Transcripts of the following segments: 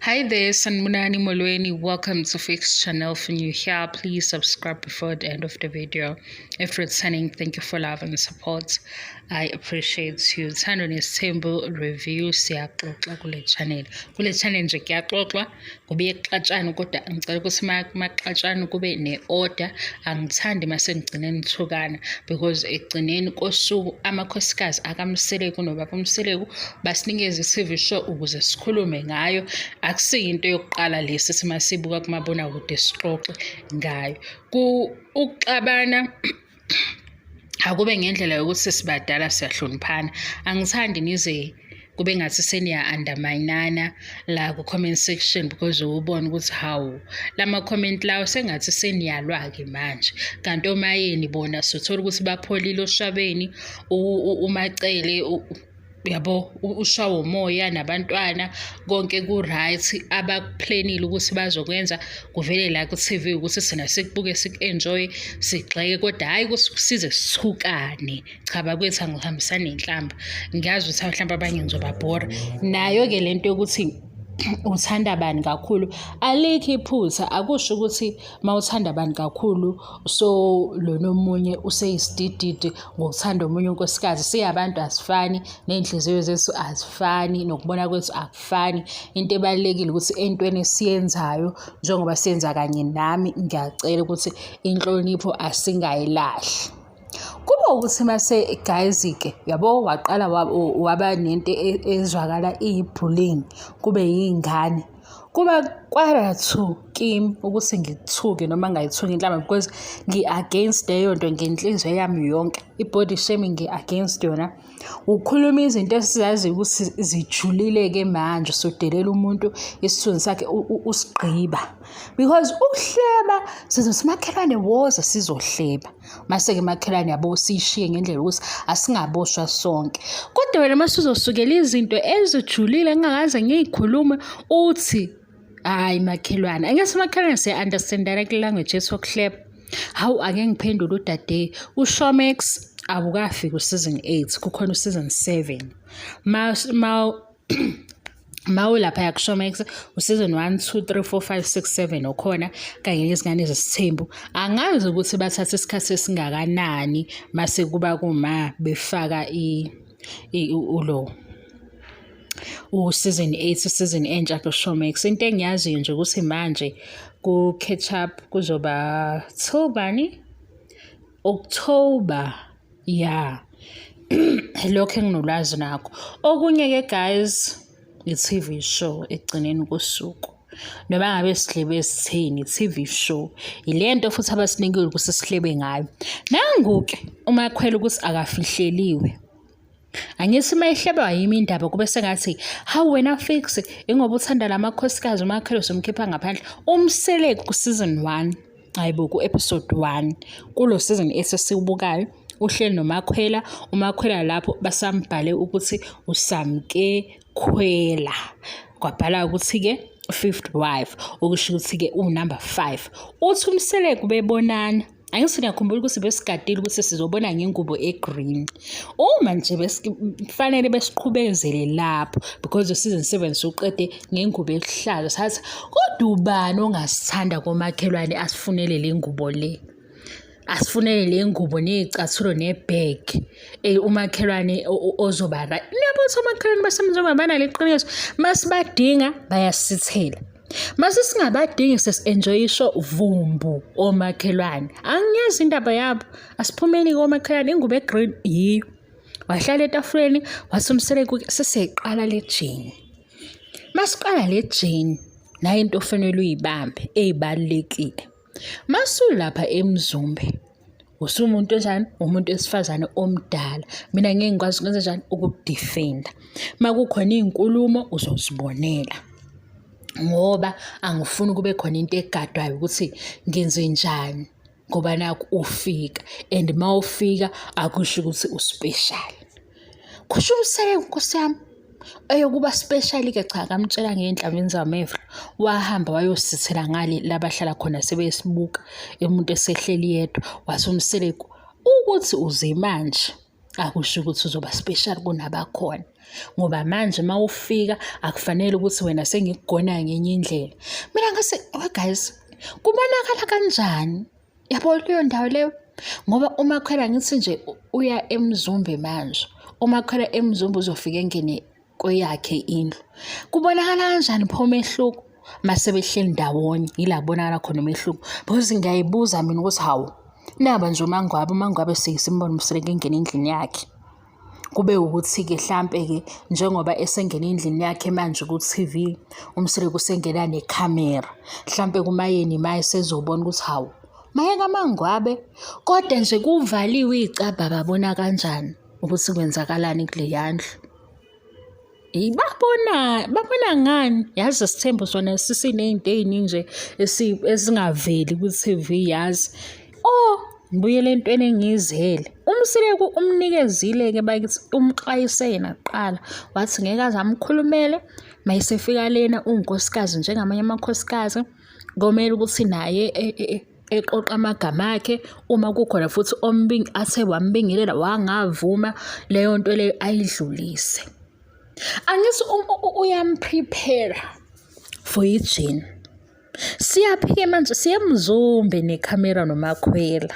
Hi there, Sanmunani Molweni. Welcome to Fix Channel. If you're new here, please subscribe before the end of the video. If returning, thank you for love and support. I appreciate you. Thando Nesithembu review siyaxoxa kule channel. Kule channel nje kuyaxoxwa kubuye kuxatshane kodwa ngicela ukuthi makuxatshane kube ne-order. Angithandi mase ngigcine nithukana because ekugcineni kosuku amakhosikazi akaMseleku nobaba uMseleku basinikeza i-TV show ukuze sikhulume ngayo. Akusiyinto yokuqala lesi simasibuka kumabonakude sixoxe ngayo. Ukuxabana akube ngendlela yokuthi sibadala siyahloniphana. Angithandi nize kube ngathi seniya-underminana la ku-comment section because ubone ukuthi hawu lama-comment lawo sengathi seniyalwa-ke manje. Kanti omayeni bona sothola ukuthi bapholile oshabeni, uMaCele yabo ushawa umoya nabantwana konke ku-right abakuplanile ukuthi bazokwenza kuvele la ku-TV ukuthi sina sikubuke siku-enjoye sigxeke kodwa hhayi ukuthi size sithukane. Cha bakwethu angihambisani nenhlamba. Ngiyazi ukuthi mhlawumbe abanye ngizobabhora. Nayo-ke le nto yokuthi uthanda bani kakhulu alikho iphutha, akusho ukuthi uma uthanda bani kakhulu so lona omunye useyisidididi ngokuthanda omunye unkosikazi. Singabantu asifani, ney'nhliziyo zethu azifani, nokubona kwethu akufani. Into ebalulekile ukuthi entweni esiyenzayo njengoba siyenza kanye nami, ngiyacela ukuthi inhlonipho asingayilahli. Kuba ukuthi mase guys-ke yabo waqala waba nento ezwakala iyi-bullying, kube yiy'ngane. Kuba kwala two kimi ukuthi ngithuke noma ngingayithuki inhlamba because ngi-against leyo nto ngenhliziyo yami yonke. I-body shaming ngi-against yona. Ukukhuluma izinto esizaziyo ukuthi zijulile-ke manje usudelela umuntu isithunzi sakhe usigqiba. Because ukuhleba sizothi makhelwane woza sizohleba. Mase-ke makhelwane yabo siyishiye ngendlela yokuthi asingaboshwa sonke. Kodwa wena mase uzosukela izinto ezijulile engingakaze ngiyikhulume uthi hhayi makhelwane, angithi makhelwane siya-understand-ana kule-language yethu yokuhleba. Hawu ake ngiphendule udade, uShowmax awukafiki u-season 8, kukhona u-season 7. Ma ma mawulaphaya kuShowmax u-season 1 2 3 4 5 6 7 okhona kanye nezingane zesithembu. Angazi ukuthi bathatha isikhathi esingakanani mase kuba kuma befaka ulo u-season 8 season entsha kuShowmax. Into engiyaziyo nje ukuthi manje ku-catch up kuzoba till bani? October, ya. Lokho enginolwazi nakho. Okunye-ke guys, i-TV show ekugcineni kosuku. Noma ngabe sihlebe sitheni, i-TV show. Yile nto futhi abasinikile ukuthi sihlebe ngayo. Nangu-ke uMakhwela ukuthi akafihleliwe. Angithi uma ihleba yimi indaba kube sengathi hawu wena fix ingoba uthanda lamakhosikazi umakhelo usumkhipha ngaphandle. UMseleku ku-season 1, hhayi bo ku-episode 1 kulo season esesiwubukayo uhleli noMakhwela, uMakhwela lapho basambhale ukuthi uSamke Khwela. Kwabhala ukuthi-ke fifth wife, okusho ukuthi-ke uwunumber 5. Uthi uMseleku bebonana Angithi niyakhumbula ukuthi besigadile ukuthi sizobona ngengubo e-green. Uma nje kufanele besiqhubezele lapho because season 7 siwuqede ngengubo eluhlaza sathi kodwa ubani ongasithanda komakhelwane asifunele le ngubo le. Asifunele le ngubo ney'cathulo nebhegi umakhelwane ozoba right. Niyabona ukuthi omakhelwane basemzini banalo iqiniso masibadinga bayasithela. Mase singabadingi sesi-enjoy-iswa vumbu omakhelwane. Angiyazi indaba yabo. Asiphumeni komakhelwane ingubo e-green yiyo. Wahlala etafuleni wathi uMseleku sesiyayiqala le jini. Masiqala le jini nayo into ofanele uyibambe eyibalulekile. Masulapha eMzumbe usumuntu onjani? Umuntu wesifazane omdala. Mina ngeke ngikwazi ukwenza njani? Ukukudifenda. Uma kukhona iy'nkulumo uzozibonela ngoba angifuni kube khona into egadwayo ukuthi ngenzenjani ngoba nakhu ufika and uma ufika akusho ukuthi uspeshali. Kusho uMseleku Nkosi yami. Eyokuba special-ke cha akamtshela ngey'nhlamvini zamehlo. Wahamba wayosithela ngale la bahlala khona sebesibuka umuntu esehleli yedwa. Wase uMseleku ukuthi uze manje akusho ukuthi uzoba special kunabakhona. Ngoba manje uma ufika akufanele ukuthi wena sengikugona ngenye indlela. Mina ngase, oh guys, kubonakala kanjani? Yabo leyo ndawo leyo ngoba uMakhwela ngithi nje uya eMzumbe manje. UMakhwela eMzumbe uzofika engene kweyakhe indlu. Kubonakala kanjani pho umehluko mase behleli ndawonye? Yila kubonakala khona umehluko. Because ngiyayibuza mina ukuthi hawu, naba nje uMangwabe, uMangwabe simbona umseleke engena endlini yakhe. Kube ukuthi-ke hlampe-ke njengoba esengena endlini yakhe manje ku-T_V, uMseleku usengena nekhamera. Hlampe kuMayeni ma esezobona ukuthi hawu, maye kaMangwabe. Kodwa nje kuvaliwe iy'cabha babona kanjani ukuthi kwenzakalani kuleya ndlu. Eyi babona, babona ngani? Yazi Sithembu sona sisiney'nto ey'ningi nje ezingaveli kwi-T_V yazi. Oh, ngibuyele entweni engiyizele. UMseleku umnikezile-ke bakithi, umxwayise yena kuqala, wathi ngeke aze amkhulumele mayesefika lena uwunkosikazi njengamanye amakhosikazi, komele ukuthi naye eqoqa amagama akhe uma kukhona futhi athe wambingelela wangavuma leyo nto leyo ayidlulise. Angithi uyamprepare for ijini. Siyaphi-ke manje siyemzumbe nekhamera noMakhwela.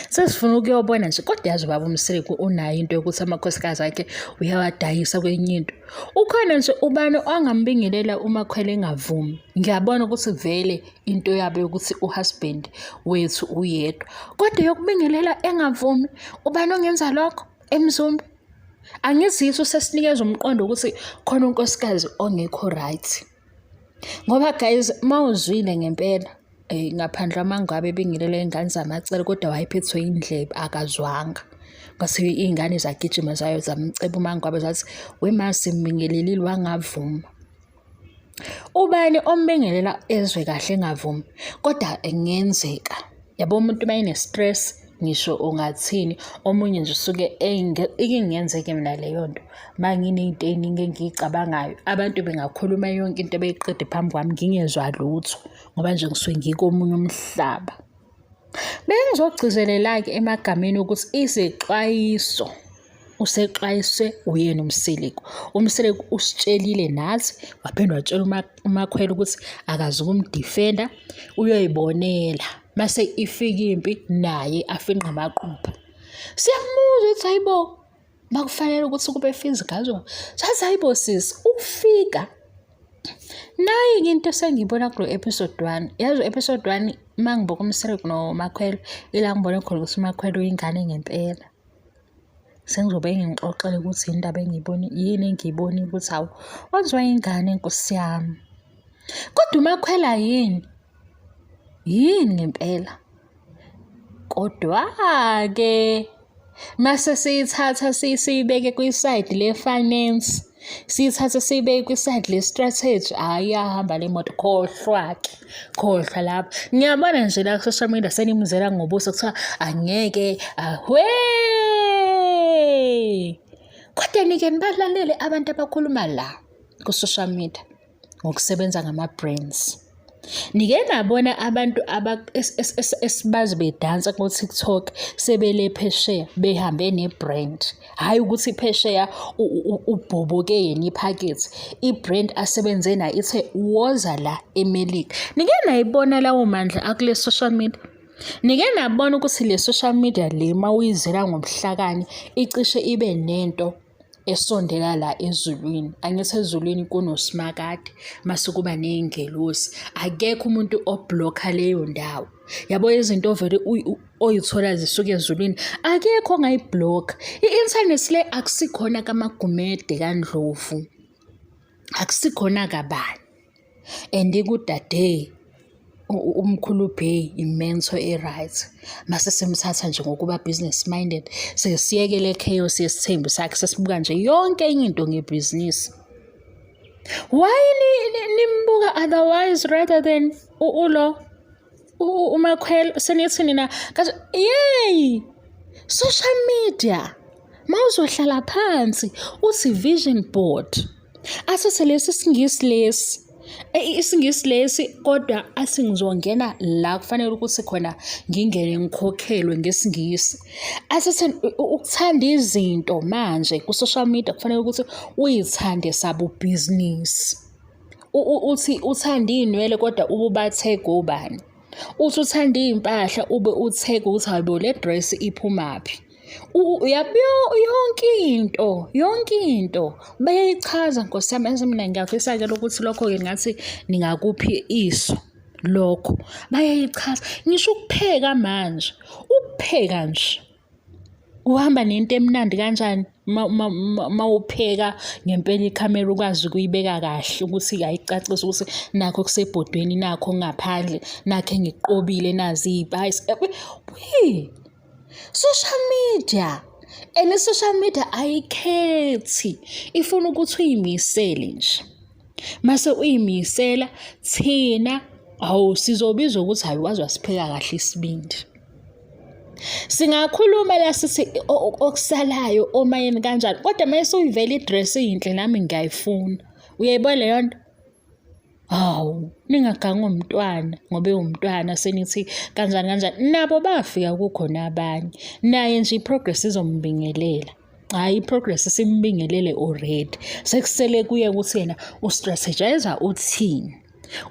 Sesifuna ukuyobona nje kodwa yazi ubaba uMseleku unayo into yokuthi amakhosikazi akhe uyawadayisa kwenye into. Ukhona nje ubani ongambingelela uMakhwela engavumi. Ngiyabona ukuthi vele into yabo yokuthi uhusband wethu uyedwa. Kodwa yokubingelela engavumi, ubani ongenza lokho eMzumbe? Angithi yiso sesinikeza umqondo ukuthi khona unkosikazi ongekho right. Ngoba guys, mawuzwile ngempela ngaphandle kwaMangwabe ebingelele iy'ngane zamacele kodwa wayephethwe indlebe akazwanga. Kwase iy'ngane zagijima zayo zamceba uMangwabe zathi, we ma simbingelelile wangavuma. Ubani ombingelela ezwe kahle engavumi? Kodwa kungenzeka. Yabo umuntu uma ene-stress ngisho ungathini omunye nje usuke ike ingenzeke mina leyo nto uma nginey'nto ey'ningi engiyicabangayo abantu bengakhuluma yonke into beyiqede phambi kwami ngingezwa lutho ngoba nje ngisuke ngikomunye umhlaba. Bengizogcizelela-ke emagameni ukuthi izexwayiso usexwayiswe uyena uMseleku. UMseleku usitshelile nathi waphinde watshela uMakhwela ukuthi akazukumdifenda uyoyibonela mase ifika impi naye afinqe amaqupha. Siyamuzwa ukuthi hayibo makufanele ukuthi kube physical sathi hayibo sisi ukufika nayi-ke into esengiyibona kulo episode 1 yazi u-episode 1 uma ngibuka uMseleku noMakhwela ila ngibone khona ukuthi uMakhwela uyingane ngempela. Sengizobe ngingixoxela ukuthi indaba engiyiboni yini engiyibonile ukuthi hawu wenziwa ingane nkosi yami. Kodwa uMakhwela yini? Yini ngempela? Kodwa-ke mase siyithatha siyibeke kwisayidi le-finance, siyithathe siyibeke kwisayidi le-strategy, hhayi iyahamba le moto, khohlwa-ke, khohlwa lapho. Ngiyabona nje la ku-social media senimzela ngobuso kuthiwa angeke, ahwe! Kodwa nike nibalalele abantu abakhuluma la ku-social media ngokusebenza ngama-brands. Nike nabona abantu esibazi bedansa ko-TikTok sebele phesheya behambe ne-brand. Hhayi ukuthi phesheya ubhoboke yena iphakethe. I-brand asebenze nayo ithe woza la eMelika. Nike nayibona lawo mandla akule social media? Nike nabona ukuthi le social media le mawuyizela ngobuhlakani icishe ibe nento esondela la ezulwini. Angithi ezulwini kunoSimakade, mase kuba ney'ngelosi. Akekho umuntu oblokha leyo ndawo. Yabo izinto ovele oyithola zisuka ezulwini, akekho ongayiblokha. I-inthanethi le akusikhona kaMagumede kaNdlovu, akusikhona kabani. And kudade umkhulu Bay imento e-right. Mase simthatha nje ngokuba business minded, sesiyeke le chaos yesithembu sakhe, sesibuka nje yonke enye into ngebhizinisi. Why nimbuka otherwise rather than ulo uMakhwela senithi nina kaze yey social media mawuzohlala phansi uthi vision board asese lesi singisi lesi. IsiNgisi lesi kodwa athi ngizongena la kufanele ukuthi khona ngingene ngikhokhelwe ngesiNgisi. Athi ukuthanda izinto manje ku-social media kufanele ukuthi uyithande sabubhizinisi. Uthi uthanda iy'nwele kodwa ube ubathege obani. Uthi uthanda iy'mpahla ube uthege ukuthi hhayi bo le dress iphumaphi. Uyabo yonke into, yonke into bayayichaza Nkosi yami. Yazi mina ngiyafisa-ke ukuthi lokho-ke ngathi ningakuphi iso lokho. Bayayichaza ngisho ukupheka manje, ukupheka nje uhamba nento emnandi kanjani uma upheka ngempela ikhamera ukwazi ukuyibeka kahle ukuthi ayicacise ukuthi nakho kusebhodweni nakho ngaphandle nakho engikuqobile nazi iy'payisi. Social media and i-social media ayikhethi ifuna ukuthi uyimisele nje. Mase uyimisela thina awu sizobizwa ukuthi hayi waze wasipheka kahle isibindi. Singakhuluma la sithi okusalayo omayeni kanjani kodwa uma isuyivela i-dress iyinhle nami ngiyayifuna. Uyayibona leyo nto? Hawu, ningagangi umntwana ngoba ewumntwana senithi kanjani kanjani. Nabo bafika kukhona abanye. Naye nje i-progress izombingelela. Hhayi i-progress isimbingelele already. Sekusele kuye ukuthi yena u-strategize uthini.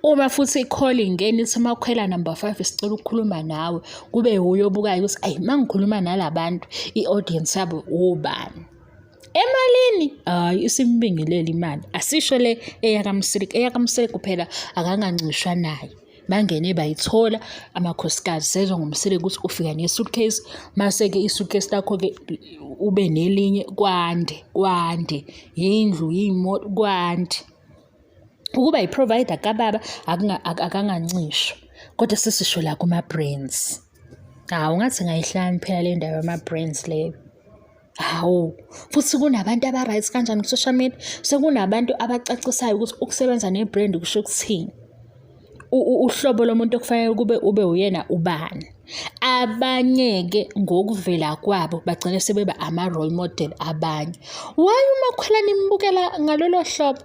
Uma futhi i-call ingena ithi makhwela number 5 sicela ukukhuluma nawe, kube wuye obukayo ukuthi ayi uma ngikhuluma nala bantu i-audience yabo obani. Emalini hhayi isimbingelele imali asisho le eyakaMseleku eyakaMseleku phela akangancishwa naye bangene bayithola amakhosikazi sezwa ngoMseleku ukuthi ufika ne-suitcase mase-ke i-suitcase lakho-ke ube nelinye kwande kwande yindlu yiy'moto kwande. Ukuba yi-provider kababa akangancishwa kodwa sesisho la kuma-brands. Hawu ngathi ngayihlani phela le ndaba yama-brands leyo. Hawu, futhi kunabantu aba-right kanjani ku-social media? Sekunabantu abacacisayo ukuthi ukusebenza ne-brand kusho ukuthini. Uhlobo lomuntu okufanele kube ube uyena ubani. Abanye-ke ngokuvela kwabo bagcine sebeba ama-role model abanye. Why uMakhwela nimbukela ngalolo hlobo?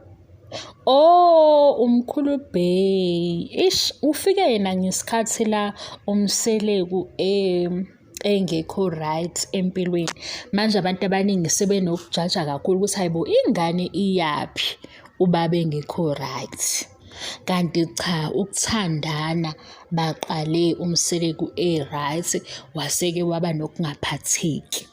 Oh, umkhulu Bay. Ish, ufike yena ngesikhathi la uMseleku engekho right empilweni. Manje abantu abaningi sebenokujaja kakhulu ukuthi hayibo ingane iyaphi ubaba engekho right. Kanti cha ukuthandana baqale uMseleku e-right waseke waba nokungaphatheki.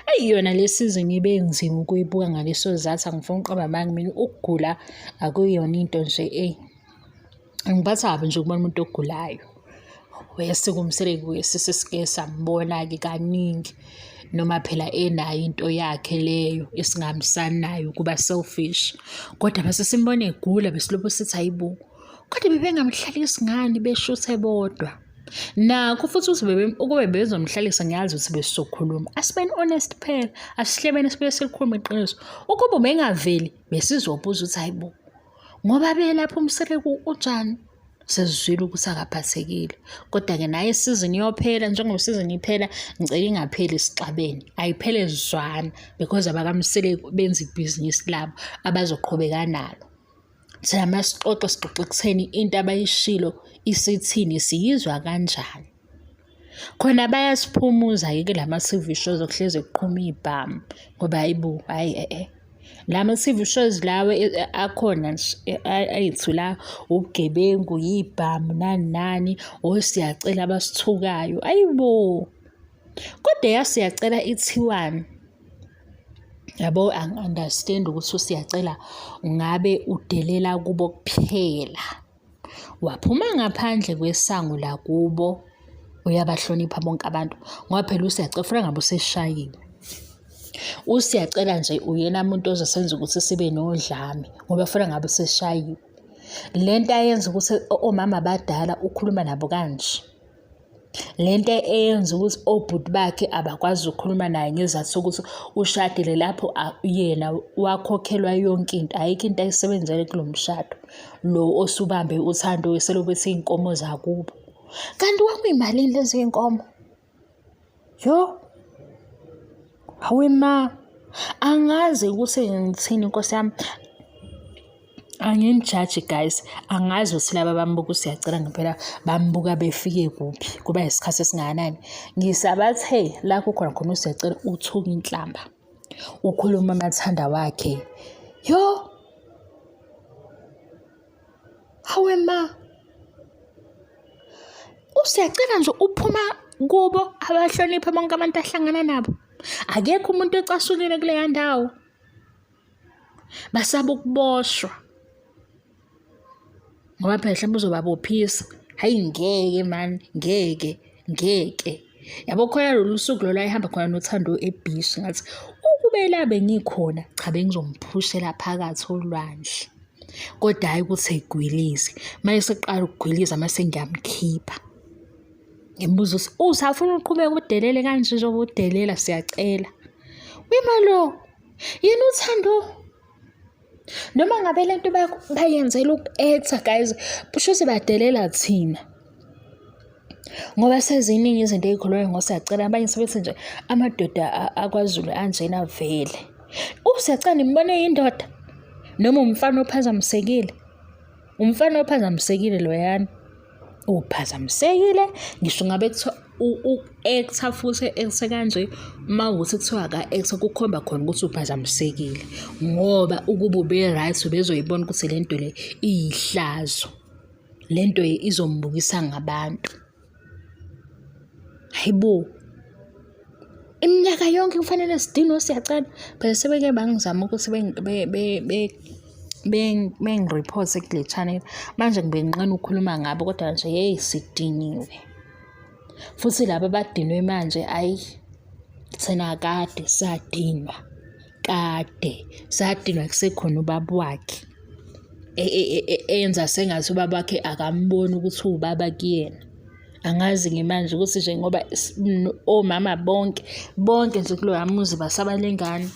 Eyi yona le season ibe nzima ukuyibuka ngaleso sizathu angifuni ukuqamba amanga mina ukugula akuyona into nje eyi. Angiphathi kabi nje ukubona umuntu ogulayo. Wayesika uMseleku sesike sambona-ke kaningi noma phela enayo into yakhe leyo esingahambisani nayo ukuba selfish. Kodwa mase simbona egula besilokhu sithi hhayi bo, kodwa bebengamhlalisi ngani beshuthe bodwa. Nakho futhi ukuthi ukube bebezomhlalisa ngiyazi ukuthi besizokhuluma. Asibeni honest phela, asihlebeni sibuye silikhulume iqiniso. Ukuba ubengaveli besizobuza ukuthi hhayi bo, ngoba belapha uMseleku utshani sesizwile ukuthi akaphathekile kodwa-ke naye isizini iyophela njengoba isizini iphela ngicela ingapheli sixabene ayiphele zizwana because abakaMseleku benza ibhizinisi labo abazoqhubeka nalo. Thina masixoxa sixoxa ekutheni into abayishilo isithini siyizwa kanjani. Khona bayasiphumuza-ke kulama-T_V shows okuhlezi kuqhuma iy'bhamu ngoba hhayi bo, hhayi e-e. Lama-T_V shows lawa akhona nje ethu la, ubugebengu, yiy'bhamu nani nani, oSiyacela abasithukayo, ayi bo. Kodwa eyaSiyacela ithiwani? Yabo angi-understand-i ukuthi uSiyacela ngabe udelela kubo kuphela. Waphuma ngaphandle kwesango lakubo uyabahlonipha bonke abantu ngoba phela uSiyacela kufanele ngabe useshayiwe. USiyacela nje uyena muntu ozosenza ukuthi sibe nodlame ngoba kufanele ngabe useshayiwe. Le nto ayenza ukuthi omama abadala ukhuluma nabo kanje. Le nto eyenza ukuthi obhuti bakhe abakwazi ukukhuluma naye ngesizathu sokuthi ushadile lapho yena wakhokhelwa yonke into, ayikho into ayisebenzele kulo mshado lo osubambe uthando selokhu bethi iy'nkomo zakubo. Kanti kwakuyimalini lezi y'nkomo? Yo! Hawe ma, angazi ukuthi ngithini Nkosi yami. Anginijaji guys, angazi ukuthi laba abambuka uSiyacela ngempela bambuka befike kuphi, kuba isikhathi esingakanani. Ngisabathe la kukhona khona uSiyacela uthuka inhlamba, ukhuluma amathanda wakhe. Yo! Hawe ma! Usiyacela nje uphuma kubo abahloniphe bonke abantu ahlangana nabo. Akekho umuntu ocasukile kuleya ndawo. Basaba ukuboshwa ngoba phela mhlawumbe uzobabophisa. Hhayi ngeke mani, ngeke, ngeke. Yabo khona lolu suku lolu ayehamba khona noThando ebhishi ngathi ukube la bengikhona, cha bengizomphushela phakathi olwandle. Kodwa hhayi ukuthi egwilize, uma eseqala ukugwiliza mase ngiyamkhipha. Ngimbuza ukuthi usafuna uqhubeke udelele kanje njengoba udelela siyacela. Wima lo, yena uThando noma ngabe lento bayenzela uku-actor guys, kusho ukuthi badelela thina. Ngoba seziningi izinto ey'khulunywa ngoSiyacela abanye sebethi nje amadoda akwaZulu anjena vele. USiyacela nimbona eyindoda noma umfana ophazamisekile? Umfana ophazamisekile loyana. Uphazamisekile ngisho ngabe kuthiwa u-actor futhi e-actor kanje uma kuwukuthi kuthiwa aka-actor kukhomba khona ukuthi uphazamisekile ngoba ukuba ube-right ubezoyibona ukuthi le nto le iyihlazo. Le nto izombukisa ngabantu. Hhayi bo! Iminyaka yonke kufanele sidinwe siyacela. Phela sebeke bangizama ukuthi bengiriphothe kule channel. Manje ngibe nginqena ukukhuluma ngabo kodwa nje hheyi sidiniwe. Futhi laba abadinwe manje ayi thina kade sadinwa, kade sadinwa kusekhona ubaba wakhe. Enza sengathi ubaba wakhe akamboni ukuthi uwubaba kuyena. Angazi-ke manje ukuthi nje ngoba omama bonke, bonke nje kuloya muzi basaba le ngane.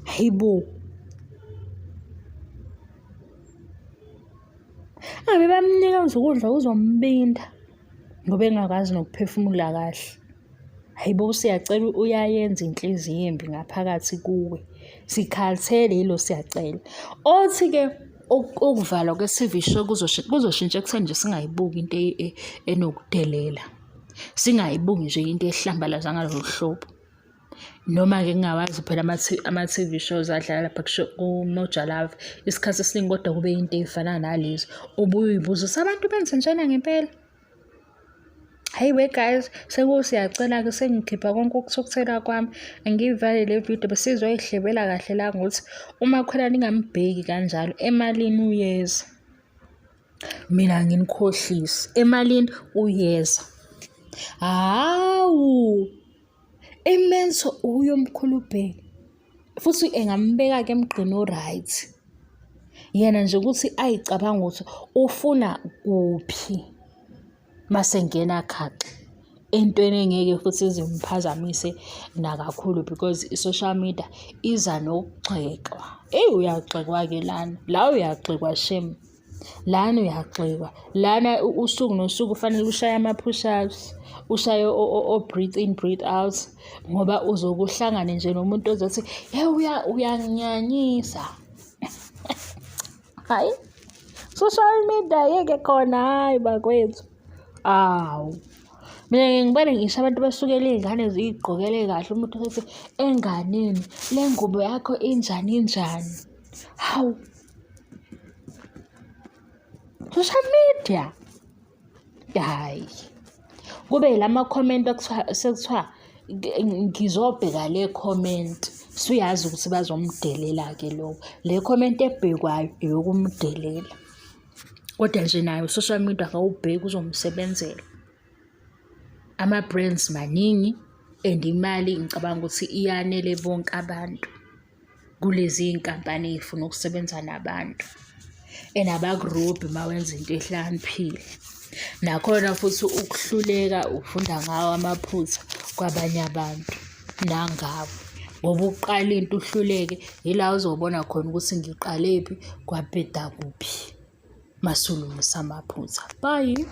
Hhayi bo! Ave bamnika nje ukudla uzombinda ngoba engakwazi nokuphefumula kahle. Hhayi bo, uSiyacela uyayenza inhliziyo embi ngaphakathi kuwe. Sikhathele yilo Siyacela. Othi-ke ukuvalwa kwe-T_V show kuzoshintsha ekutheni nje singayibuki into enokudelela. Singayibuki nje into ehlambalaza ngalolu hlobo. Noma-ke ngingawazi phela ama-T_V shows adlala lapha ku-Moja Love, isikhathi esiningi kodwa kube into ey'fana nalezi. Ubuye uy'buze ukuthi abantu benzenjena ngempela? Hhayi we guys, sekusiyacela-ke sengikhipha konke ukuthukuthela kwami. Angiyivale le video besizoyihlebela kahle la ngokuthi uMakhwela ningambheki kanjalo, emalini uyeza. Mina anginikhohlisi, emalini uyeza. Hawu, imenso uye omkhulu uBheki futhi engambeka-ke emgqeni o-right. Yena nje ukuthi ayicabange ukuthi ufuna kuphi mase engena khaxa entweni engeke futhi ize imphazamise nakakhulu because i-social media iza nokugxekwa. Eyi uyagxekwa-ke lana, la uyagxekwa shame. Lana uyagxekwa, lana usuku nosuku kufanele ushaye ama-push ups, ushaye o-breathe in, breathe out ngoba uzoke uhlangane nje nomuntu ozothi, hhe uyanginyanyisa. Hhayi, social media yeke khona hhayi bakwethu. Awu, mina ngike ngibone ngisho abantu besukela iy'ngane ziy'gqokele kahle umuntu ethi enganeni le ngubo yakho injani injani. Hawu, social media, hhayi. Kube yilama comment ekuthiwa sekuthiwa ngizobheka le comment, suyazi ukuthi bazomdelela-ke lowo. Le comment ebhekwayo eyokumdelela. Kodwa nje naye u-social media akawubheki uzomsebenzela. Ama-brands maningi and imali ngicabanga ukuthi iyanele bonke abantu kulezi iy'nkampani ey'funa ukusebenza nabantu. And abakurobhi uma wenza into ehlakaniphile. Nakhona futhi ukuhluleka ufunda ngawo amaphutha kwabanye abantu nangawe. Ngoba ukuqala into uhluleke yila ozobona khona ukuthi ngiqalephi kwabheda kuphi mase ulungisa amaphutha. Bye.